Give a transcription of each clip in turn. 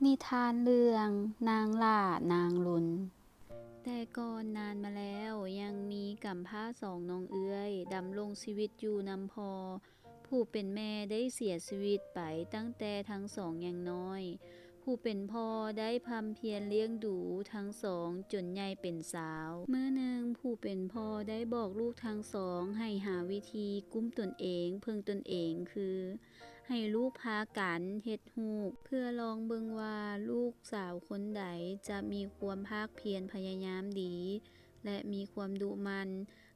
ນິທານເລື່ອງນາງຫຼ້ານາງລຸນ. ແຕ່ກ່ອນນານມາແລ້ວ ຍັງມີກຳພ້າສອງນ້ອງເອື້ອຍ ດຳລົງຊີວິດຢູ່ນຳພໍ່. ຜູ້ເປັນແມ່ໄດ້ເສຍຊີວິດໄປຕັ້ງແຕ່ທັງສອງຍັງນ້ອຍ. ຜູ້ເປັນພໍ່ໄດ້ພ່ຳພຽນລ້ຽງດູທັງສອງຈົນໃຫຍ່ເປັນສາວ. ມື້ໜຶ່ງ ຜູ້ເປັນພໍ່ໄດ້ບອກລູກທັງສອງໃຫ້ຫາວິທີກຸ້ມຕົນເອງ, ເພິ່ງຕົນເອງ, ຄື ໃຫ້ລູກພາກັນເຮັດຮູບ ເພື່ອລອງເບິ່ງວ່າລູກສາວຄົນໃດຈະມີຄວາມພາກພຽນພະຍາຍາມດີ ແລະ ມີຄວາມດຸໝັ່ນ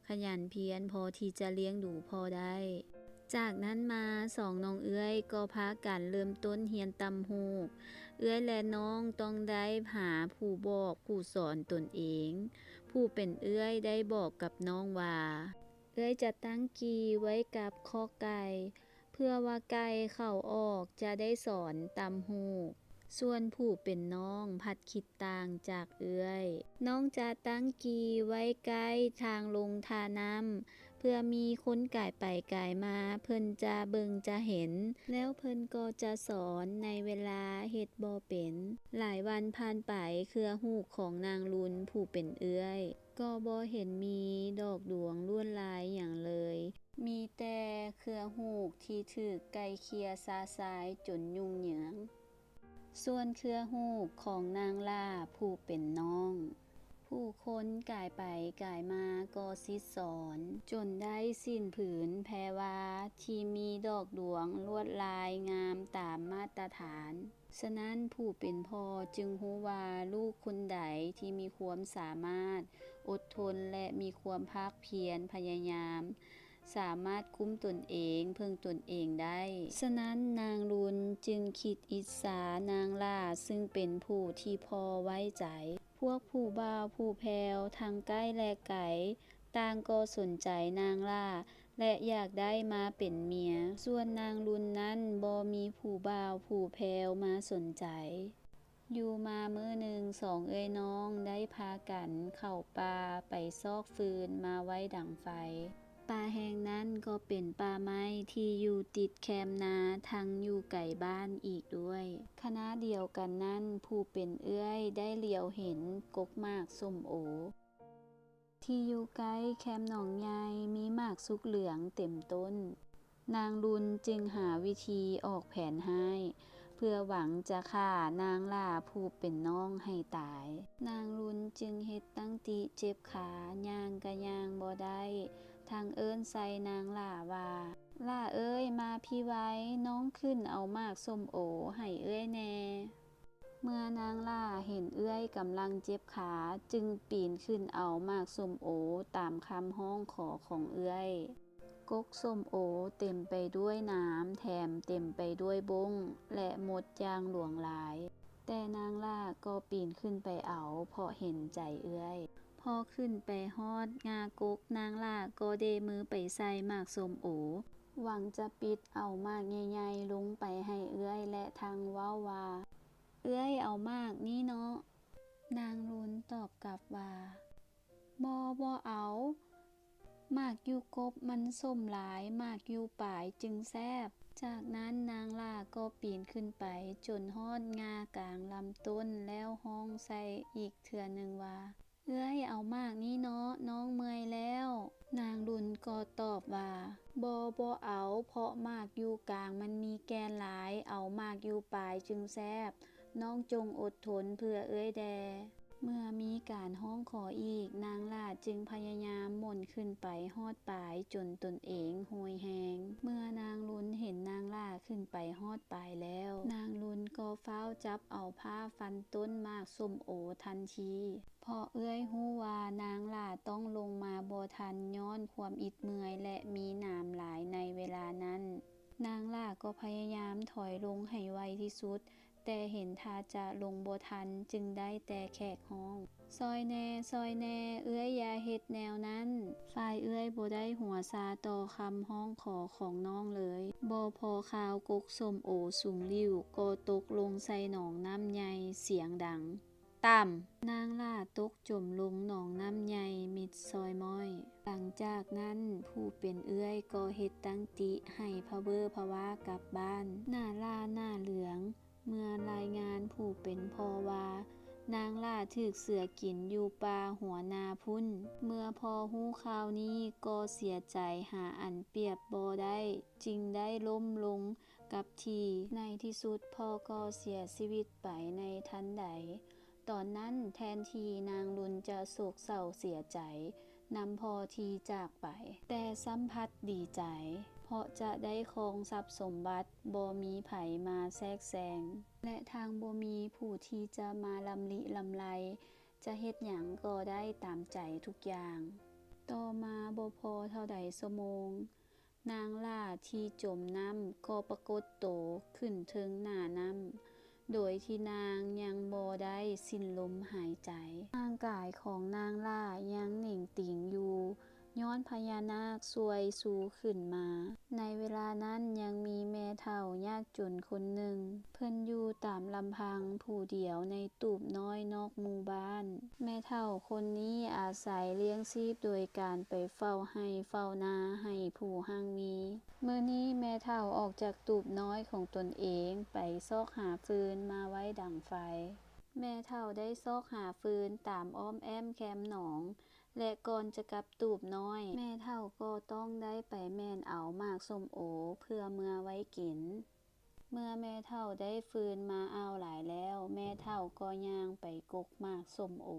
ຂະຫຍັນພຽນພໍທີ່ຈະລ້ຽງດູພໍ່ໄດ້. ຈາກນັ້ນມາ ສອງນ້ອງເອື້ອຍກໍພາກັນເລີ່ມຕົ້ນຮຽນຕ່ຳຫູກ. ເອື້ອຍ ແລະ ນ້ອງຕ້ອງໄດ້ຫາຜູ້ບອກຜູ້ສອນຕົນເອງ. ຜູ້ເປັນເອື້ອຍໄດ້ບອກກັບນ້ອງວ່າ ເອື້ອຍຈະຕັ້ງກີ່ໄວ້ກັບຂໍ້ໄກ່ ເພື່ອວ່າໄກ່ເຂົ້າອອກຈະໄດ້ສອນຕ່ຳຫູກ, ສ່ວນຜູ້ເປັນນ້ອງພັດຄິດຕ່າງຈາກເອື້ອຍ. ນ້ອງຈະຕັ້ງກີ່ໄວ້ໃກ້ທາງລົງທ່ານ້ຳ ເພື່ອມີຄົນກາຍໄປກາຍມາເພິ່ນຈະເບິ່ງຈະເຫັນ, ແລ້ວເພິ່ນກໍຈະສອນໃນເວລາເຮັດບໍ່ເປັນ. ຫຼາຍວັນຜ່ານໄປ, ເຄືອຫູກຂອງນາງລຸນຜູ້ເປັນເອື້ອຍ ກໍບໍ່ເຫັນມີດອກດວງລວດລາຍຫຍັງເລີຍ, ມີແຕ່ເຄືອຫູກທີ່ຖືກໄກ່ເຂ່ຍຊະຊາຍຈົນຫຍຸ້ງເຫຍື້ອງ. ສ່ວນເຄືອຫູກຂອງນາງຫຼ້າຜູ້ເປັນນ້ອງ, ຜູ້ຄົນກາຍໄປກາຍມາກໍສິດສອນ ຈົນໄດ້ສິ້ນຜືນແພວາທີ່ມີດອກດວງລວດລາຍງາມຕາມມາດຕະຖານ. ສະນັ້ນ ຜູ້ເປັນພໍ່ຈຶ່ງຮູ້ວ່າລູກຄົນໃດທີ່ມີຄວາມສາມາດ, ອົດທົນ ແລະ ມີຄວາມພາກພຽນພະຍາຍາມ, ສາມາດກຸ້ມຕົນເອງ, ເພິ່ງຕົນເອງໄດ້. ສະນັ້ນ ນາງລຸນຈຶ່ງຄິດອິດສານາງຫຼ້າ ຊຶ່ງເປັນຜູ້ທີ່ພໍ່ໄວ້ໃຈ. ພວກຜູ້ບ່າວຜູ້ແພ້ວທັງໃກ້ ແລະ ໄກ ຕ່າງກໍສົນໃຈນາງຫຼ້າ ແລະ ຢາກໄດ້ມາເປັນເມຍ. ສ່ວນນາງລຸນນັ້ນບໍ່ມີຜູ້ບ່າວຜູ້ແພ້ວມາສົນໃຈ. ຢູ່ມາມື້ໜຶ່ງ ສອງເອື້ອຍນ້ອງໄດ້ພາກັນເຂົ້າປ່າໄປຊອກຟືນມາໄວ້ດັງໄຟ. ປ່າແຫ່ງນັ້ນກໍເປັນປ່າໄມ້ທີ່ຢູ່ຕິດແຄມນາ ທັງຢູ່ໄກບ້ານອີກດ້ວຍ. ຂະນະດຽວກັນນັ້ນ ຜູ້ເປັນເອື້ອຍໄດ້ຫຼຽວເຫັນກົກໝາກສົ້ມໂອ ທີ່ຢູ່ໃກ້ແຄມໜອງໃຫຍ່ ມີໝາກສຸກເຫຼືອງເຕັມຕົ້ນ. ນາງລຸນຈຶ່ງຫາວິທີອອກແຜນຮ້າຍ ເພື່ອຫວັງຈະຂ້ານາງຫຼ້າຜູ້ເປັນນ້ອງໃຫ້ຕາຍ. ນາງລຸນຈຶ່ງເຮັດຕັ້ງຕິເຈັບຂາ, ຍ່າງກະຍ່າງບໍ່ໄດ້, ທັງເອີ້ນໃສ່ນາງຫຼ້າວ່າ, ຫຼ້າເອີຍ, ມາພີ້ໄວ, ນ້ອງຂຶ້ນເອົາໝາກສົ້ມໂອໃຫ້ເອື້ອຍແດ່. ເມື່ອນາງຫຼ້າເຫັນເອື້ອຍກຳລັງເຈັບຂາ, ຈຶ່ງປີນຂຶ້ນເອົາໝາກສົ້ມໂອຕາມຄຳຮ້ອງຂໍຂອງເອື້ອຍ. ກົກສົ້ມໂອເຕັມໄປດ້ວຍໜາມ, ແຖມເຕັມໄປດ້ວຍບົ້ງ ແລະ ມົດຢ່າງຫຼວງຫຼາຍ. ແຕ່ນາງຫຼ້າກໍປີນຂຶ້ນໄປເອົາ, ເພາະເຫັນໃຈເອື້ອຍ. ພໍຂຶ້ນໄປຮອດງ່າກົກ, ນາງຫຼ້າກໍເດມືໄປໃສ່ໝາກສົ້ມໂອ, ຫວັງຈະປິດເອົາໝາກໃຫຍ່ໆລົງໄປໃຫ້ເອື້ອຍ ແລະ ທັງເວົ້າວ່າ, ເອື້ອຍເອົາໝາກນີ້ເນາະ. ນາງລຸນຕອບກັບວ່າ, ບໍ່, ບໍ່ເອົາ. ໝາກຢູ່ກົບມັນສົ້ມຫຼາຍ, ໝາກຢູ່ປາຍຈຶ່ງແຊບ. ຈາກນັ້ນນາງຫຼ້າກໍປີນຂຶ້ນໄປຈົນຮອດງ່າກາງລຳຕົ້ນ ແລ້ວຮ້ອງໃສ່ອີກເທື່ອໜຶ່ງວ່າ, ເອື້ອຍເອົາໝາກນີ້ເນາະ, ນ້ອງເມື່ອຍແລ້ວ. ນາງລຸນກໍຕອບວ່າ, ບໍ່, ບໍ່ເອົາ, ເພາະໝາກຢູ່ກາງມັນມີແກ່ນຫຼາຍ, ເອົາໝາກຢູ່ປາຍຈຶ່ງແຊບ. ນ້ອງຈົ່ງອົດທົນເພື່ອເອື້ອຍແດ່. ເມື່ອມີການຮ້ອງຂໍອີກ, ນາງຫຼ້າຈຶ່ງພະຍາຍາມໝົນຂຶ້ນໄປຮອດປາຍຈົນຕົນເອງໂຫຍແຮງ. ເມື່ອນາງລຸນເຫັນນາງຫຼ້າຂຶ້ນໄປຮອດປາຍແລ້ວ, ນາງລຸນກໍຟ້າວຈັບເອົາພ້າຟັນຕົ້ນໝາກສົ້ມໂອທັນທີ. ເພາະເອື້ອຍຮູ້ວ່ານາງຫຼ້າຕ້ອງລົງມາບໍ່ທັນຍ້ອນຄວາມອິດເມື່ອຍ ແລະ ມີໜາມຫຼາຍໃນເວລານັ້ນ, ນາງຫຼ້າກໍພະຍາຍາມຖອຍລົງໃຫ້ໄວທີ່ສຸດ, ແຕ່ເຫັນທ່າຈະລົງບໍ່ທັນ, ຈຶ່ງໄດ້ແຕ່ແຂກຮ້ອງ, ຊ່ອຍແດ່, ຊ່ອຍແດ່, ເອື້ອຍຢ່າເຮັດແນວນັ້ນ. ຝ່າຍເອື້ອຍບໍ່ໄດ້ຫົວຊາຕໍ່ຄຳຮ້ອງຂໍຂອງນ້ອງເລີຍ. ບໍ່ພໍຄາວ ກົກສົ້ມໂອສູງຫຼິ້ວກໍຕົກລົງໃສ່ໜອງນ້ຳໃຫຍ່ສຽງດັງ. ຕ່ຳ. ນາງຫຼ້າຕົກຈົມລົງໜອງນ້ຳໃຫຍ່ມິດຊອຍມ້ອຍ. ຫຼັງຈາກນັ້ນ ຜູ້ເປັນເອື້ອຍກໍເຮັດຕັ້ງຕິໃຫ້ພະເວີພະວາກັບບ້ານ. ໜ້າຫຼ້າໜ້າເຫຼືອງ, ເມື່ອລາຍງານຜູ້ເປັນພໍ່ວ່າ ນາງຫຼ້າຖືກເສືອກິນຢູ່ປ່າຫົວໜ້າພຸ້ນ. ເມື່ອພໍ່ຮູ້ຂ່າວນີ້ກໍເສຍໃຈຫາອັນປຽບບໍ່ໄດ້, ຈຶ່ງໄດ້ລົ້ມລົງກັບທີ່. ໃນທີ່ສຸດພໍ່ກໍເສຍຊີວິດໄປໃນທັນໃດ. ຕອນນັ້ນແທນທີ່ນາງລຸນຈະໂສກເສົ້າເສຍໃຈນຳພໍ່ທີ່ຈາກໄປ, ແຕ່ຊ້ຳພັດດີໃຈ ເພາະຈະໄດ້ຄອງຊັບສົມບັດ, ບໍ່ມີໃຜມາແຊກແຊງ ແລະ ທາງບໍ່ມີຜູ້ທີ່ຈະມາລຳລິລຳໄລ, ຈະເຮັດຫຍັງກໍໄດ້ຕາມໃຈທຸກຢ່າງ. ຕໍ່ມາບໍ່ພໍເທົ່າໃດຊົ່ວໂມງ, ນາງຫຼ້າທີ່ຈົມນ້ຳກໍປາກົດໂຕຂຶ້ນເທິງໜ້ານ້ຳ, ໂດຍທີ່ນາງຍັງບໍ່ໄດ້ສິ້ນລົມຫາຍໃຈ. ຮ່າງກາຍຂອງນາງຫຼ້າຍັງເໜັງຕີງຢູ່, ຍ້ອນພະຍານາກຊ່ວຍຊູຂຶ້ນມາ. ໃນເວລານັ້ນຍັງມີແມ່ເຖົ້າຍາກຈົນຄົນໜຶ່ງ, ເພິ່ນຢູ່ຕາມລຳພັງຜູ້ດຽວໃນຕູບນ້ອຍນອກໝູ່ບ້ານ. ແມ່ເຖົ້າຄົນນີ້ອາໄສລ້ຽງຊີບໂດຍການໄປເຝົ້າໄຮ່ເຝົ້ານາໃຫ້ຜູ້ຮັ່ງມີ. ມື້ນີ້ແມ່ເຖົ້າອອກຈາກຕູບນ້ອຍຂອງຕົນເອງໄປຊອກຫາຟືນມາໄວ້ດັງໄຟ. ແມ່ເຖົ້າໄດ້ຊອກຫາຟືນຕາມອ້ອມແອ້ມແຄມໜອງ ແລະ ກ່ອນຈະກັບຕູບນ້ອຍ, ແມ່ເຖົ້າກໍຕ້ອງໄດ້ໄປແມ່ນເອົາໝາກສົ້ມໂອເພື່ອເມືອໄວ້ກິນ. ເມື່ອແມ່ເຖົ້າໄດ້ຟືນມາອ່າວຫຼາຍແລ້ວ, ແມ່ເຖົ້າກໍຍ່າງໄປກົກໝາກສົ້ມໂອ,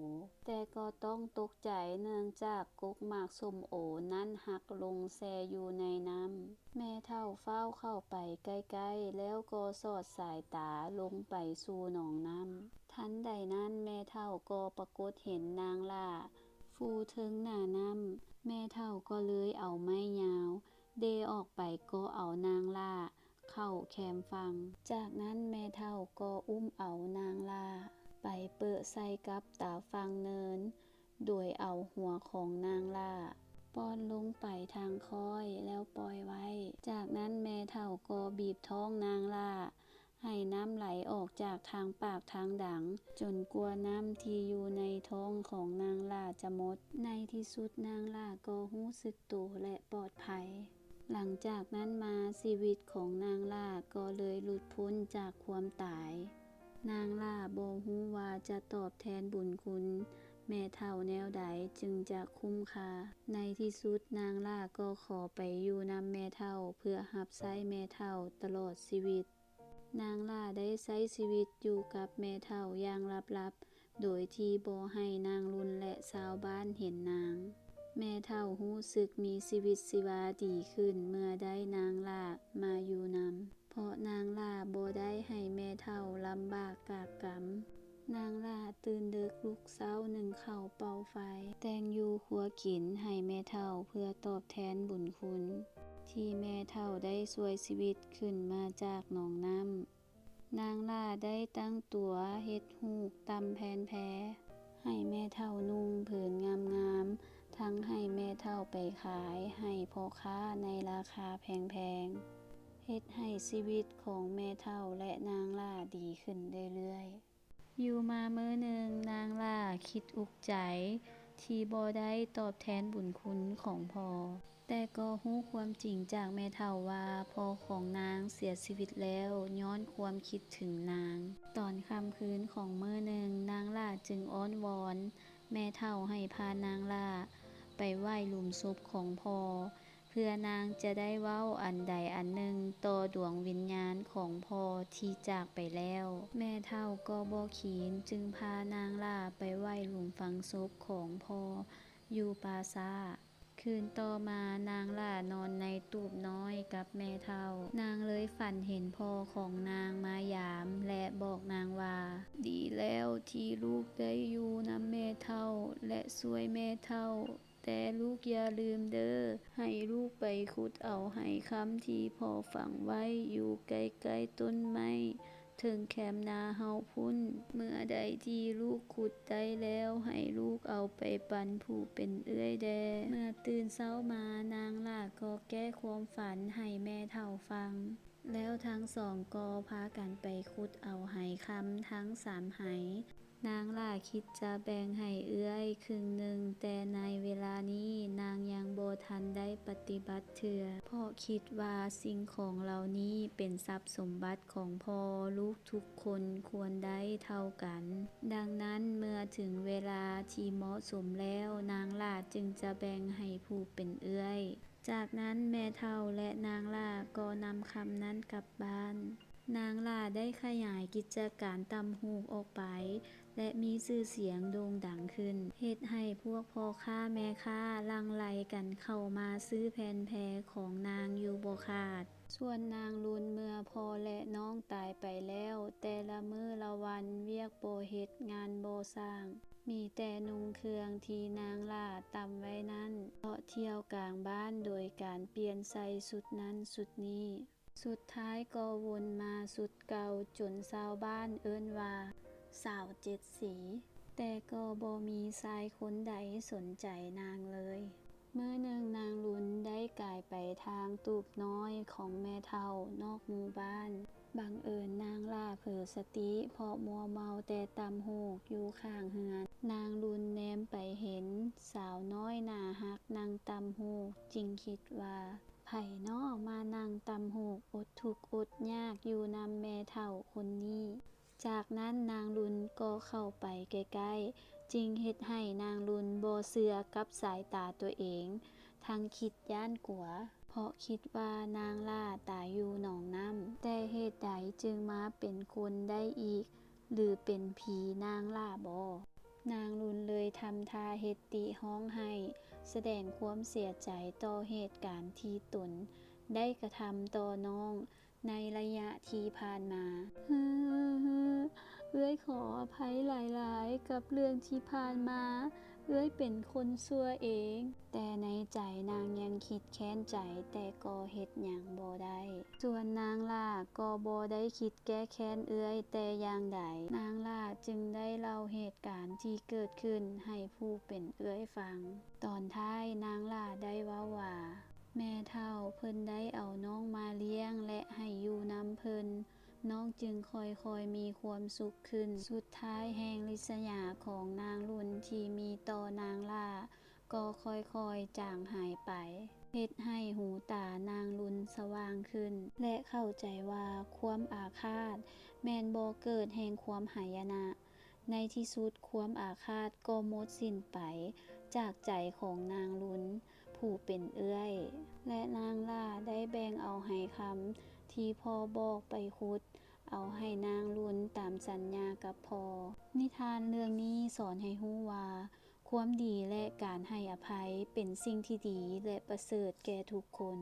ແຕ່ກໍຕ້ອງຕົກໃຈເນື່ອງຈາກກົກໝາກສົ້ມໂອນັ້ນຫັກລົງແຊ່ຢູ່ໃນນ້ຳ. ແມ່ເຖົ້າຟ້າວເຂົ້າໄປໃກ້ໆ ແລ້ວກໍສອດສາຍຕາລົງໄປສູ່ໜອງນ້ຳ. ທັນໃດນັ້ນແມ່ເຖົ້າກໍປາກົດເຫັນນາງຫຼ້າຟູເທິງໜ້ານ້ຳ. ແມ່ເຖົ້າກໍເລີຍເອົາໄມ້ຍາວເດອອກໄປເກາະເອົານາງຫຼ້າເຂົ້າແຄມຝັ່ງ. ຈາກນັ້ນແມ່ເຖົ້າກໍອຸ້ມເອົານາງຫຼ້າໄປເປິະໃສ່ກັບຕາຝັ່ງເນີນ, ໂດຍເອົາຫົວຂອງນາງຫຼ້າປ້ອນລົງໄປທາງຄ້ອຍແລ້ວປ່ອຍໄວ້. ຈາກນັ້ນແມ່ເຖົ້າກໍບີບທ້ອງນາງຫຼ້າ ໃຫ້ນ້ຳໄຫຼອອກຈາກທາງປາກທາງດັງ, ຈົນກວ່ານ້ຳທີ່ຢູ່ໃນທ້ອງຂອງນາງຫຼ້າຈະໝົດ. ໃນທີ່ສຸດນາງຫຼ້າກໍຮູ້ສຶກໂຕ ແລະ ປອດໄພ. ຫຼັງຈາກນັ້ນມາ, ຊີວິດຂອງນາງຫຼ້າກໍເລີຍຫຼຸດພົ້ນຈາກຄວາມຕາຍ. ນາງຫຼ້າບໍ່ຮູ້ວ່າຈະຕອບແທນບຸນຄຸນແມ່ເຖົ້າແນວໃດຈຶ່ງຈະຄຸ້ມຄ່າ. ໃນທີ່ສຸດນາງຫຼ້າກໍຂໍໄປຢູ່ນຳແມ່ເຖົ້າ ເພື່ອຮັບໃຊ້ແມ່ເຖົ້າຕະຫຼອດຊີວິດ. ນາງຫຼ້າໄດ້ໃຊ້ຊີວິດຢູ່ກັບແມ່ເຖົ້າຢ່າງລັບໆ ໂດຍທີ່ບໍ່ໃຫ້ນາງລຸນ ແລະ ຊາວບ້ານເຫັນນາງ. ແມ່ເຖົ້າຮູ້ສຶກມີຊີວິດຊີວາດີຂຶ້ນເມື່ອໄດ້ນາງຫຼ້າມາຢູ່ນຳ, ເພາະນາງຫຼ້າບໍ່ໄດ້ໃຫ້ແມ່ເຖົ້າລຳບາກກາກກຳ. ນາງຫຼ້າຕື່ນເດິກລຸກເຊົ້າ ໜຶ້ງເຂົ້າເປົ່າໄຟ, ແຕ່ງຢູ່ຄົວກິນໃຫ້ແມ່ເຖົ້າເພື່ອຕອບແທນບຸນຄຸນທີ່ແມ່ເຖົ້າໄດ້ຊ່ວຍຊີວິດຂຶ້ນມາຈາກໜອງນ້ຳ. ນາງຫຼ້າໄດ້ຕັ້ງຕົວເຮັດຮູບຕ່ຳແຜ່ນແພໃຫ້ແມ່ເຖົ້ານຸ່ງຜືນງາມໆ, ທັງໃຫ້ແມ່ເຖົ້າໄປຂາຍໃຫ້ພໍ່ຄ້າໃນລາຄາແພງໆ, ເຮັດໃຫ້ຊີວິດຂອງແມ່ເຖົ້າ ແລະ ນາງຫຼ້າດີຂຶ້ນເລື້ອຍໆ. ຢູ່ມາມື້ໜຶ່ງ, ນາງຫຼ້າຄິດອຸກໃຈທີ່ບໍ່ໄດ້ຕອບແທນບຸນຄຸນຂອງພໍ່, ແຕ່ກໍຮູ້ຄວາມຈິງຈາກແມ່ເຖົ້າວ່າພໍ່ຂອງນາງເສຍຊີວິດແລ້ວຍ້ອນຄວາມຄິດເຖິງນາງ. ຕອນຄ່ຳຄືນຂອງມື້ໜຶ່ງ, ນາງຫຼ້າຈຶ່ງອ້ອນວອນແມ່ເຖົ້າໃຫ້ພານາງຫຼ້າໄປໄຫວ້ຫຼຸມສົບຂອງພໍ່, ເພື່ອນາງຈະໄດ້ເວົ້າອັນໃດອັນໜຶ່ງຕໍ່ດວງວິນຍານຂອງພໍ່ທີ່ຈາກໄປແລ້ວ. ແມ່ເຖົ້າກໍບໍ່ຂີນ, ຈຶ່ງພານາງຫຼ້າໄປໄຫວ້ຫຼຸມຝັງສົບຂອງພໍ່ຢູ່ປ່າຊ້າ. ຄືນຕໍ່ມາ, ນາງຫຼ້ານອນໃນຕູບນ້ອຍກັບແມ່ເຖົ້າ. ນາງເລີຍຝັນເຫັນພໍ່ຂອງນາງມາຢາມ ແລະ ບອກນາງວ່າ, ດີແລ້ວທີ່ລູກໄດ້ຢູ່ນຳແມ່ເຖົ້າ ແລະ ຊ່ວຍແມ່ເຖົ້າ. ແຕ່ລູກຢ່າລືມເດີ້, ໃຫ້ລູກໄປຂຸດເອົາໄຫຄຳທີ່ພໍ່ຝັງໄວ້ຢູ່ໃກ້ໆຕົ້ນໄມ້ເທິງແຄມນາເຮົາພຸ້ນ. ເມື່ອໃດທີ່ລູກຂຸດໄດ້ແລ້ວ, ໃຫ້ລູກເອົາໄປປັນຜູ້ເປັນເອື້ອຍແດ່. ເມື່ອຕື່ນເຊົ້າມາ, ນາງຫຼ້າກໍແກ້ຄວາມຝັນໃຫ້ແມ່ເຖົ້າຟັງ. ແລ້ວທັງສອງກໍພາກັນໄປຂຸດເອົາໄຫຄຳທັງສາມໄຫ, ນາງຫຼ້າຄິດຈະແບ່ງໃຫ້ເອື້ອຍເຄິ່ງໜຶ່ງ, ແຕ່ໃນເວລານີ້ນາງຍັງບໍ່ທັນໄດ້ປະຕິບັດເທື່ອ, ເພາະຄິດວ່າສິ່ງຂອງເຫຼົ່ານີ້ເປັນຊັບສົມບັດຂອງພໍ່, ລູກທຸກຄົນຄວນໄດ້ເທົ່າກັນ. ດັ່ງນັ້ນ, ເມື່ອເຖິງເວລາທີ່ເໝາະສົມແລ້ວ, ນາງຫຼ້າຈຶ່ງຈະແບ່ງໃຫ້ຜູ້ເປັນເອື້ອຍ. ຈາກນັ້ນແມ່ເຖົ້າ ແລະ ນາງຫຼ້າກໍນຳຄຳນັ້ນກັບບ້ານ. ນາງຫຼ້າໄດ້ຂະຫຍາຍກິດຈະການຕ່ຳຫູກອອກໄປ ແລະ ມີຊື່ສຽງໂດ່ງດັງຂຶ້ນ, ເຮັດໃຫ້ພວກພໍ່ຄ້າແມ່ຄ້າຫຼັ່ງໄຫຼກັນເຂົ້າມາຊື້ແຜ່ນແພຂອງນາງຢູ່ບໍ່ຂາດ. ສ່ວນນາງລຸນເມື່ອພໍ່ ແລະ ນ້ອງຕາຍໄປແລ້ວ, ແຕ່ລະມື້ລະວັນວຽກບໍ່ເຮັດງານບໍ່ສ້າງ, ມີແຕ່ນຸ່ງເຄື່ອງທີ່ນາງຫຼ້າຕ່ຳໄວ້ນັ້ນ, ເລາະທ່ຽວກາງບ້ານໂດຍການປ່ຽນໃສ່ຊຸດນັ້ນຊຸດນີ້. ສຸດທ້າຍກໍວົນມາຊຸດເກົ່າ, ຈົນຊາວບ້ານເອີ້ນວ່າສາວເຈັດສີ, ແຕ່ກໍບໍ່ມີຊາຍຄົນໃດສົນໃຈນາງເລີຍ. ມື້ໜຶ່ງນາງລຸນໄດ້ກາຍໄປທາງຕູບນ້ອຍຂອງແມ່ເຖົ້ານອກໝູ່ບ້ານ. ບັງເອີນນາງຫຼ້າເຜີສະຕິ ເພາະມົວເມົາແຕ່ຕ່ຳຫູກຢູ່ຂ້າງເຮືອນ. ນາງລຸນແນມໄປເຫັນສາວນ້ອຍໜ້າຮັກນັ່ງຕ່ຳຫູກ, ຈຶ່ງຄິດວ່າ ໃຜນໍມານັ່ງຕ່ຳຫູກອົດທຸກອົດຍາກຢູ່ນຳແມ່ເຖົ້າຄົນນີ້? ຈາກນັ້ນນາງລຸນກໍເຂົ້າໄປໃກ້ໆ, ຈຶ່ງເຮັດໃຫ້ນາງລຸນບໍ່ເຊື່ອກັບສາຍຕາຕົວເອງ, ທັງຄິດຢ້ານກົວ, ເພາະຄິດວ່ານາງຫຼ້າຕາຍຢູ່ໜອງນ້ຳ. ແຕ່ເຫດໃດຈຶ່ງມາເປັນຄົນໄດ້ອີກ? ຫຼືເປັນຜີນາງຫຼ້າບໍ? ນາງລຸນເລີຍທຳທ່າເຮັດຕິຮ້ອງໄຫ້, ສະແດງຄວາມເສຍໃຈຕໍ່ເຫດການທີ່ຕົນໄດ້ກະທຳຕໍ່ນ້ອງໃນໄລຍະທີ່ຜ່ານມາ. ເອື້ອຍຂໍອະໄພຫຼາຍໆ ກັບເລື່ອງທີ່ຜ່ານມາ, ເອື້ອຍເປັນຄົນຊົ່ວເອງ. ແຕ່ໃນໃຈນາງຍັງຄິດແຄ້ນໃຈ, ແຕ່ກໍເຮັດຫຍັງບໍ່ໄດ້. ສ່ວນນາງຫຼ້າກໍບໍ່ໄດ້ຄິດແກ້ແຄ້ນເອື້ອຍແຕ່ຢ່າງໃດ. ນາງຫຼ້າຈຶ່ງໄດ້ເລົ່າເຫດການທີ່ເກີດຂຶ້ນໃຫ້ຜູ້ເປັນເອື້ອຍຟັງ. ຕອນທ້າຍນາງຫຼ້າໄດ້ເວົ້າວ່າ ແມ່ເຖົ້າເພິ່ນໄດ້ເອົານ້ອງມາລ້ຽງ ແລະ ໃຫ້ຢູ່ນຳເພິ່ນ, ນ້ອງຈຶ່ງຄ່ອຍໆມີຄວາມສຸກຂຶ້ນ. ສຸດທ້າຍແຮງລິດສະຫຍາຂອງນາງລຸນທີ່ມີຕໍ່ນາງຫຼ້າ ກໍຄ່ອຍໆຈາງຫາຍໄປ, ເຮັດໃຫ້ຫູຕານາງລຸນສະຫວ່າງຂຶ້ນ ແລະ ເຂົ້າໃຈວ່າຄວາມອາຄາດແມ່ນບໍ່ເກີດແຫ່ງຄວາມຫາຍະນະ. ໃນທີ່ສຸດຄວາມອາຄາດກໍໝົດສິ້ນໄປຈາກໃຈຂອງນາງລຸນຜູ້ເປັນເອື້ອຍ ແລະ ນາງຫຼ້າໄດ້ແບ່ງເອົາໄຫຄຳທີ່ພໍ່ບອກໄປຂຸດເອົາໃຫ້ນາງລຸນຕາມສັນຍາກັບພໍ່. ນິທານເລື່ອງນີ້ສອນໃຫ້ຮູ້ວ່າ ຄວາມດີ ແລະ ການໃຫ້ອະໄພເປັນສິ່ງທີ່ດີ ແລະ ປະເສີດແກ່ທຸກຄົນ.